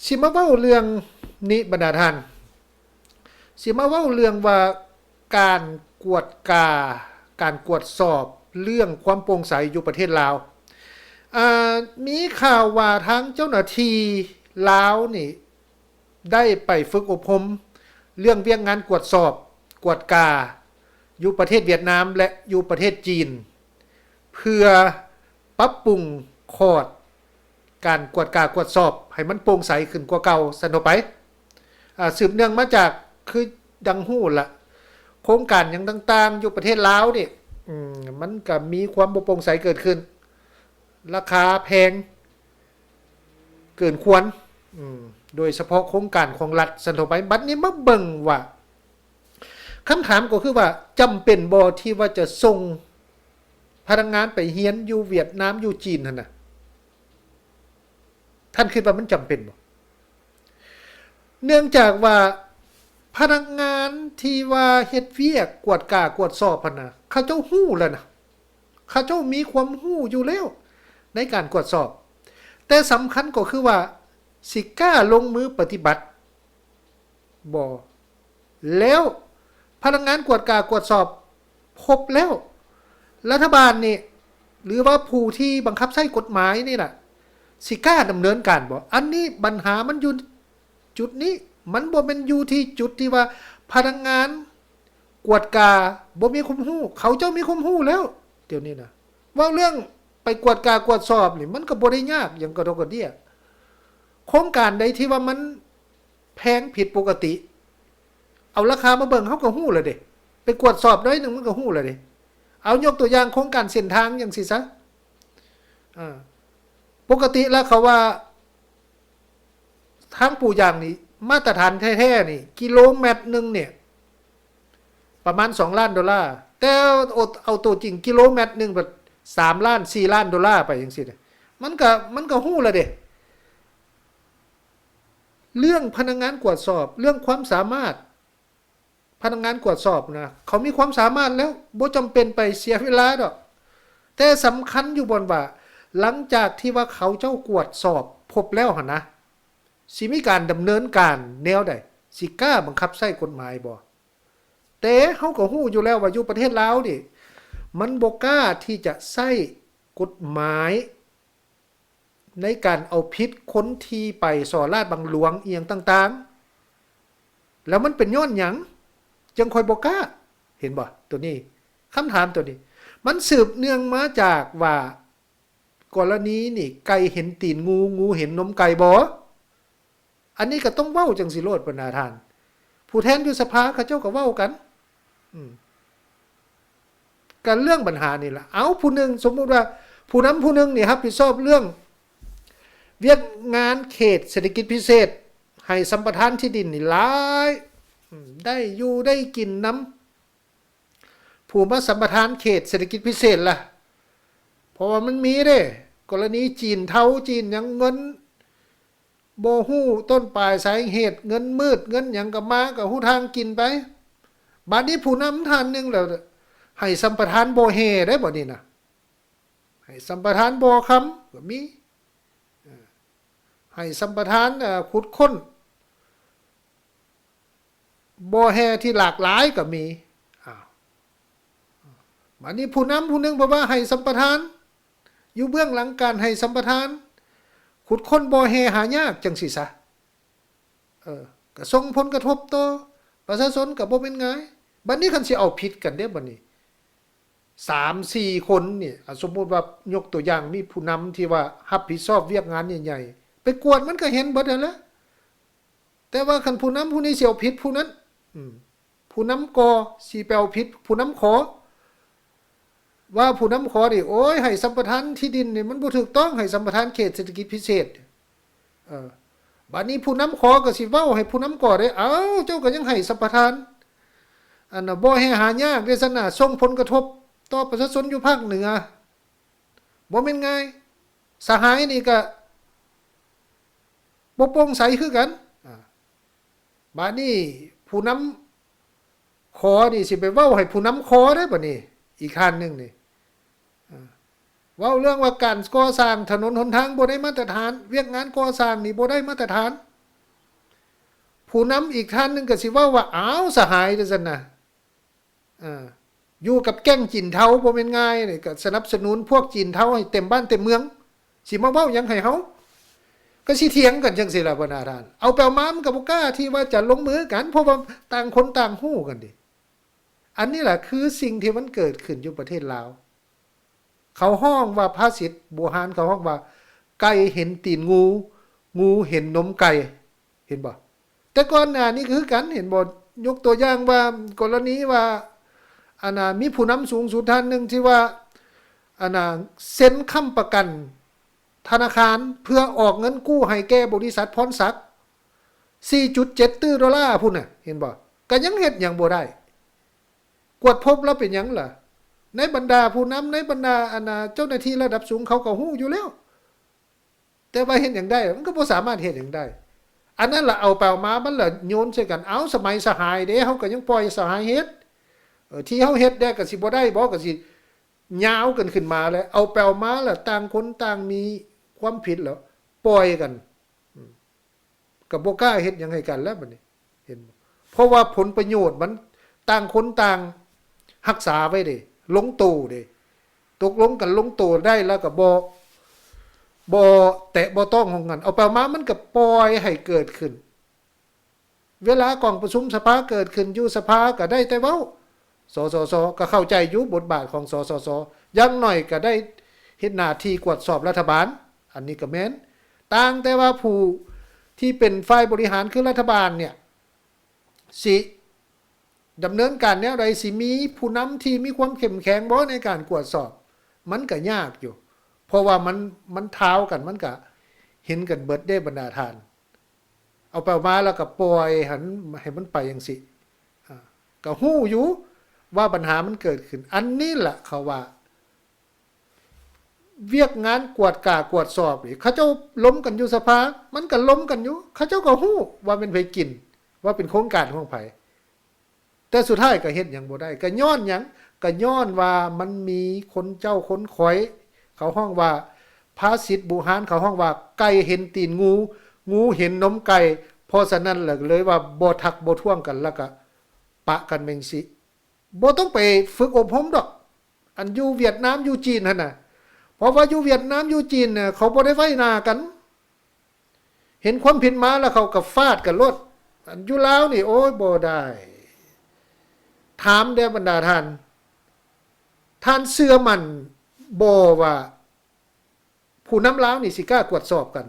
ຊິມາເວົ້າເລື່ອງນີ້ບັນດາທ່ານ ຊິມາເວົ້າເລື່ອງວ່າການກວດກາ ການກວດສອບເລື່ອງຄວາມໂປ່ງໃສຢູ່ປະເທດລາວ. ອ່າ ມີຂ່າວວ່າທາງເຈົ້າໜ້າທີ່ລາວນີ້ ໄດ້ໄປຝຶກອົບຮົມເລື່ອງວຽກງານກວດສອບ ກວດກາ ຢູ່ປະເທດຫວຽດນາມ ແລະ ຢູ່ປະເທດຈີນ ເພື່ອປັບປຸງຂອດການກວດກາກວດສອບໃຫ້ມັນໂປ່ງໃສຂຶ້ນກວ່າເກົ່າຊັ້ນເຖາະໄປ. ອາ ສືບເນື່ອງມາຈາກ ຄືດັ່ງຮູ້ລະ ໂຄງການຫຍັງຕ່າງໆ ຢູ່ປະເທດລາວນີ້ ອືມ ມັນກະມີຄວາມບໍ່ໂປ່ງໃສເກີດຂຶ້ນ, ລາຄາແພງ ເກີນຄວນ ອືມ ໂດຍສະເພາະໂຄງການຂອງລັດຊັ້ນເຖາະໄປ. ບັດນີ້ມາເບິ່ງວ່າ ຄຳຖາມກໍຄືວ່າ ຈຳເປັນບໍ່ທີ່ວ່າຈະສົ່ງພະນັກງານໄປຮຽນຢູ່ຫວຽດນາມ ຢູ່ຈີນຫັ້ນນະ? ທ່ານຄິດວ່າມັນຈຳເປັນບໍ່? ເນື່ອງຈາກວ່າພະນັກງານທີ່ວ່າເຮັດວຽກກວດກາກວດສອບຫັ້ນນະ ເຂົາເຈົ້າຮູ້ແລ້ວນະ. ເຂົາເຈົ້າມີຄວາມຮູ້ຢູ່ແລ້ວໃນການກວດສອບ, ແຕ່ສຳຄັນກໍຄືວ່າ ຊິກ້າລົງມືປະຕິບັດບໍ່? ແລ້ວພະນັກງານກວດກາກວດສອບພົບແລ້ວ ລັດຖະບານນີ້ ຫຼືວ່າຜູ້ທີ່ບັງຄັບໃຊ້ກົດໝາຍນີ້ນະ ຊິກ້າດຳເນີນການບໍ່? ອັນນີ້ບັນຫາມັນຢູ່ຈຸດນີ້, ມັນບໍ່ແມ່ນຢູ່ທີ່ຈຸດທີ່ວ່າພະນັກງານ ກວດກາບໍ່ມີຄວາມຮູ້, ເຂົາເຈົ້າມີຄວາມຮູ້ແລ້ວດຽວນີ້ນະ. ເວົ້າເລື່ອງໄປກວດກາກວດສອບນີ້ ມັນກໍບໍ່ໄດ້ຍາກຫຍັງກະດົກກະເດຍ. ໂຄງການໃດທີ່ວ່າມັນແພງຜິດປົກກະຕິ ເອົາລາຄາມາເບິ່ງ ເຮົາກໍຮູ້ແລ້ວເດ້, ໄປກວດສອບໜ້ອຍໜຶ່ງມັນກໍຮູ້ແລ້ວເດ້. ເອົາຍົກຕົວຢ່າງໂຄງການເສັ້ນທາງຈັ່ງຊີ້ຊະ, ອາ ປົກກະຕິແລ້ວເຂົາວ່າ ທາງປູຢາງນີ້ ມາດຕະຖານແທ້ໆນີ້ ກິໂລແມັດໜຶ່ງນີ້ ປະມານສອງລ້ານໂດລາ, ແຕ່ເອົາ ເອົາໂຕຈິງ ກິໂລແມັດໜຶ່ງ ແບບ ສາມລ້ານ ສີ່ລ້ານໂດລາໄປຈັ່ງຊີ້ນະ. ມັນກະ ມັນກະຮູ້ແລ້ວເດ້ ເລື່ອງພະນັກງານກວດສອບ, ເລື່ອງຄວາມສາມາດ ພະນັກງານກວດສອບນະ ເຂົາມີຄວາມສາມາດແລ້ວ, ບໍ່ຈຳເປັນໄປເສຍເວລາດອກ. ແຕ່ສຳຄັນຢູ່ບ່ອນວ່າ ຫຼັງຈາກທີ່ວ່າເຂົາເຈົ້າກວດສອບພົບແລ້ວຫັ້ນນະ ຊິມີການດຳເນີນການແນວໃດ? ຊິກ້າບັງຄັບໃຊ້ກົດໝາຍບໍ່? ແຕ່ເຮົາກໍຮູ້ຢູ່ແລ້ວວ່າຢູ່ປະເທດລາວນີ້ ມັນບໍ່ກ້າທີ່ຈະໃຊ້ກົດໝາຍ ໃນການເອົາຜິດຄົນທີ່ໄປສໍ້ລາດບັງຫຼວງອີ່ຫຍັງຕ່າງໆ ແລ້ວມັນເປັນຍ້ອນຫຍັງ ຈັ່ງຄ່ອຍບໍ່ກ້າ? ເຫັນບໍ່? ໂຕນີ້ ຄຳຖາມໂຕນີ້ ມັນສືບເນື່ອງມາຈາກວ່າ ກໍລະນີນີ້ ໄກ່ເຫັນຕີນງູ ງູເຫັນນົມໄກ່ບໍ່? ອັນນີ້ກໍຕ້ອງເວົ້າຈັ່ງຊີ້ໂລດບັນດາທ່ານ. ຜູ້ແທນຢູ່ສະພາເຂົາເຈົ້າກໍເວົ້າກັນ ອືມ ກັນເລື່ອງບັນຫານີ້ລະ. ເອົາ ຜູ້ໜຶ່ງ ສົມມຸດວ່າ ຜູ້ນຳຜູ້ໜຶ່ງນີ້ຮັບຜິດຊອບເລື່ອງວຽກງານເຂດເສດຖະກິດພິເສດ ໃຫ້ສຳປະທານທີ່ດິນນີ້ຫຼາຍ ອືມ ໄດ້ຢູ່ໄດ້ກິນນຳ ຜູ້ມາສຳປະທານເຂດເສດຖະກິດພິເສດລະ. ເພາະວ່າມັນມີເດ້ ກໍລະນີຈີນເທົາ ຈີນຫຍັງ ເງິນບໍ່ຮູ້ຕົ້ນປາຍສາຍເຫດ ເງິນມືດ ເງິນຫຍັງກໍມາ ກໍຮູ້ທາງກິນໄປ. ບາດນີ້ຜູ້ນຳທ່ານໜຶ່ງລະ ໃຫ້ສຳປະທານບໍ່ແຮ່ໄດ້ ບາດນີ້ນະ ໃຫ້ສຳປະທານບໍ່ຄຳກໍມີ ເອີ ໃຫ້ສຳປະທານ ເອີ ຂຸດຄົ້ນ ບໍ່ແຮ່ທີ່ຫຼາກຫຼາຍກໍມີ. ອ້າວ ບາດນີ້ຜູ້ນຳຜູ້ໜຶ່ງເພິ່ນວ່າໃຫ້ສຳປະທານ ຢູ່ເບື້ອງຫຼັງການໃຫ້ສຳປະທານ ຂຸດຄົ້ນບໍ່ແຮ່ຫາຍາກ ຈັ່ງຊີ້ຊະ. ເອີ ກໍສົ່ງຜົນກະທົບຕໍ່ປະຊາຊົນ ກໍບໍ່ແມ່ນງ່າຍ. ບາດນີ້ຄັນຊິເອົາຜິດກັນເດ້ ບາດນີ້ ສາມສີ່ຄົນນີ້ ອາ ສົມມຸດວ່າ ຍົກຕົວຢ່າງ ມີຜູ້ນຳທີ່ວ່າຮັບຜິດຊອບວຽກງານໃຫຍ່ໆ ໄປກວດມັນກໍເຫັນເບິດຫັ້ນແຫຼະ. ແຕ່ວ່າຄັນຜູ້ນຳຜູ້ນີ້ຊິເອົາຜິດຜູ້ນັ້ນ ອືມ ຜູ້ນຳກໍຊິໄປເອົາຜິດຜູ້ນຳຂໍ ວ່າຜູ້ນຳຂໍນີ້ ໂອ້ຍ ໃຫ້ສຳປະທານທີ່ດິນນີ້ມັນບໍ່ຖືກຕ້ອງ ໃຫ້ສຳປະທານເຂດເສດຖະກິດພິເສດ. ເອີ ບາດນີ້ຜູ້ນຳຂໍກໍຊິເວົ້າໃຫ້ຜູ້ນຳກໍໄດ້ ເອົ້າ ເຈົ້າກໍຍັງໃຫ້ສຳປະທານ ອັນນ່າ ບໍ່ແຮ່ຫາຍາກເດ້ຊັ້ນນະ ສົ່ງຜົນກະທົບຕໍ່ປະຊາຊົນຢູ່ພາກເໜືອ ບໍ່ແມ່ນງ່າຍ. ສະຫາຍນີ້ກະບໍ່ໂປ່ງໃສຄືກັນ. ອາ ບາດນີ້ຜູ້ນຳຂໍນີ້ຊິໄປເວົ້າໃຫ້ຜູ້ນຳຂໍເດ້ ບາດນີ້ ອີກທ່ານໜຶ່ງນີ້ ອາ ເວົ້າເລື່ອງວ່າການກໍ່ສ້າງຖະໜົນຫົນທາງບໍ່ໄດ້ມາດຕະຖານ, ວຽກງານກໍ່ສ້າງນີ້ບໍ່ໄດ້ມາດຕະຖານ. ຜູ້ນຳອີກທ່ານໜຶ່ງກໍຊິເວົ້າວ່າ ອ້າວ ສະຫາຍ ຈັ່ງຊັ້ນນະ ເອີ ຢູ່ກັບແກ້ງຈີນເທົາບໍ່ແມ່ນງ່າຍເດ້ ກໍສະໜັບສະໜູນພວກຈີນເທົາໃຫ້ເຕັມບ້ານເຕັມເມືອງ ຊິມາເວົ້າຫຍັງໃຫ້ເຮົາ? ກໍຊິຖຽງກັນຈັ່ງຊີ້ລະ ບັນດາທ່ານ. ເອົາໄປເອົາມາມັນກໍບໍ່ກ້າທີ່ວ່າຈະລົງມືກັນ ເພາະວ່າຕ່າງຄົນຕ່າງຮູ້ກັນເດ້. ອັນນີ້ລະຄືສິ່ງທີ່ມັນເກີດຂຶ້ນຢູ່ປະເທດລາວ. ເຂົາຮ້ອງວ່າ ພາສິດບູຮານເຂົາຮ້ອງວ່າ ໄກ່ເຫັນຕີນງູ ງູເຫັນນົມໄກ່ ເຫັນບໍ່? ແຕ່ກ່ອນໜ້ານີ້ກໍຄືກັນ ເຫັນບໍ່? ຍົກຕົວຢ່າງວ່າ ກໍລະນີວ່າ ອັນນ່າ ມີຜູ້ນຳສູງສຸດທ່ານໜຶ່ງທີ່ວ່າ ອັນນ່າ ເຊັນຄ້ຳປະກັນທະນາຄານເພື່ອອອກເງິນກູ້ໃຫ້ແກ່ບໍລິສັດພອນສັກ ສີ່ຈຸດເຈັດຕື້ໂດລາພຸ້ນນະ ເຫັນບໍ່? ກໍຍັງເຮັດຫຍັງບໍ່ໄດ້. ກວດພົບລະເປັນຫຍັງລະ? ໃນບັນດາຜູ້ນຳ ໃນບັນດາ ອັນນ່າ ເຈົ້າໜ້າທີ່ລະດັບສູງເຂົາກໍຮູ້ຢູ່ແລ້ວ ແຕ່ວ່າເຮັດຫຍັງໄດ້? ມັນກໍບໍ່ສາມາດເຮັດຫຍັງໄດ້. ອັນນັ້ນລະເອົາໄປເອົາມາ ມັນລະໂຍນໃສ່ກັນ. ເອົາ ສະໄໝສະຫາຍເດ້ ເຮົາກໍຍັງປ່ອຍສະຫາຍເຮັດ. ເອີ ທີ່ເຮົາເຮັດໄດ້ກໍຊິບໍ່ໄດ້ບໍ? ກໍຊິຍາວກັນຂຶ້ນມາແຫຼະ. ເອົາໄປເອົາມາລະຕ່າງຄົນຕ່າງມີຄວາມຜິດແລ້ວ ປ່ອຍກັນ. ອືມ ກໍບໍ່ກ້າເຮັດຫຍັງໃຫ້ກັນແລ້ວບັດນີ້ ເຫັນບໍ່? ເພາະວ່າຜົນປະໂຫຍດມັນ ຕ່າງຄົນຕ່າງຮັກສາໄວ້ເດ້ ລົງໂຕເດ້ ຕົກລົງກັນລົງໂຕໄດ້ແລ້ວກໍບໍ່ ບໍ່ແຕະບໍ່ຕ້ອງຂອງກັນ. ເອົາໄປເອົາມາມັນກໍປ່ອຍໃຫ້ເກີດຂຶ້ນ. ເວລາກອງປະຊຸມສະພາເກີດຂຶ້ນຢູ່ສະພາກໍໄດ້ແຕ່ເວົ້າ ສສສ ກໍເຂົ້າໃຈຢູ່ບົດບາດຂອງ ສສສ ຢ່າງໜ້ອຍກໍໄດ້ເຮັດໜ້າທີ່ກວດສອບລັດຖະບານ ອັນນີ້ກໍແມ່ນ. ຕ່າງແຕ່ວ່າຜູ້ທີ່ເປັນຝ່າຍບໍລິຫານຄືລັດຖະບານເນ່ຍ ຊິດຳເນີນການແນວໃດ? ຊິມີຜູ້ນຳທີ່ມີຄວາມເຂັ້ມແຂງບໍ່ໃນການກວດສອບ? ມັນກໍຍາກຢູ່ ເພາະວ່າມັນ ມັນທ້າວກັນ ມັນກໍເຫັນກັນເບິດເດ້ບັນດາທ່ານ. ເອົາໄປເອົາມາແລ້ວກໍປ່ອຍຫັ້ນ ໃຫ້ມັນໄປຈັ່ງຊີ້ ອາ ກໍຮູ້ຢູ່ວ່າບັນຫາມັນເກີດຂຶ້ນ. ອັນນີ້ລະເຂົາວ່າ ວຽກງານກວດກາກວດສອບນີ້ ເຂົາເຈົ້າລົມກັນຢູ່ສະພາ ມັນກໍລົມກັນຢູ່ ເຂົາເຈົ້າກໍຮູ້ວ່າແມ່ນໃຜກິນ ວ່າເປັນໂຄງການຂອງໃຜ ແຕ່ສຸດທ້າຍກໍເຮັດຫຍັງບໍ່ໄດ້. ກໍຍ້ອນຫຍັງ? ກໍຍ້ອນວ່າມັນມີຄົນເຈົ້າຄົນຂ້ອຍ ເຂົາຮ້ອງວ່າ ພາສິດບູຮານເຂົາຮ້ອງວ່າ ໄກ່ເຫັນຕີນງູ ງູເຫັນນົມໄກ່. ເພາະສະນັ້ນລະເລີຍວ່າບໍ່ທັກບໍ່ທ້ວງກັນ ແລ້ວກໍປະກັນແມ່ງຊີ້ ບໍ່ຕ້ອງໄປຝຶກອົບຮົມດອກ. ອັນຢູ່ຫວຽດນາມ ຢູ່ຈີນຫັ້ນນະ ເພາະວ່າຢູ່ຫວຽດນາມ ຢູ່ຈີນນະ ເຂົາບໍ່ໄດ້ໄຫວ້ໜ້າກັນ ເຫັນຄວາມຜິດມາແລ້ວເຂົາກໍຟາດກັນໂລດ. ອັນຢູ່ລາວນີ້ ໂອ້ຍ ບໍ່ໄດ້. ຖາມແດ່ບັນດາທ່ານ ທ່ານເຊື່ອໝັ້ນບໍ່ວ່າ ຜູ້ນຳລາວນີ້ຊິກ້າກວດສອບກັນ?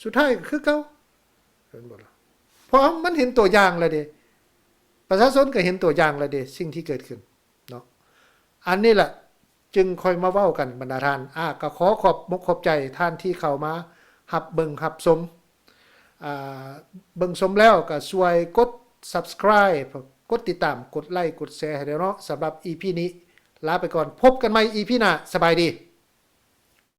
ສຸດທ້າຍກໍຄືເກົ່າ ເຫັນບໍ່ລະ? ເພາະມັນເຫັນຕົວຢ່າງແລ້ວເດ້ ປະຊາຊົນກໍເຫັນຕົວຢ່າງແລ້ວເດ້ ສິ່ງທີ່ເກີດຂຶ້ນເນາະ. ອັນນີ້ລະຈຶ່ງຄ່ອຍມາເວົ້າກັນບັນດາທ່ານ. ອາ ກໍຂໍຂອບມົກຂອບໃຈທ່ານທີ່ເຂົ້າມາຮັບເບິ່ງຮັບຊົມ. ອາ ເບິ່ງຊົມແລ້ວກໍຊ່ວຍກົດ Subscribe ກົດຕິດຕາມ ກົດໄລ ກົດແຊໃຫ້ແດ່ເນາະ. ສຳລັບ ອີ ພີ ນີ້ ລາໄປກ່ອນ ພົບກັນໃໝ່ ອີ ພີ ໜ້າ. ສະບາຍດີ.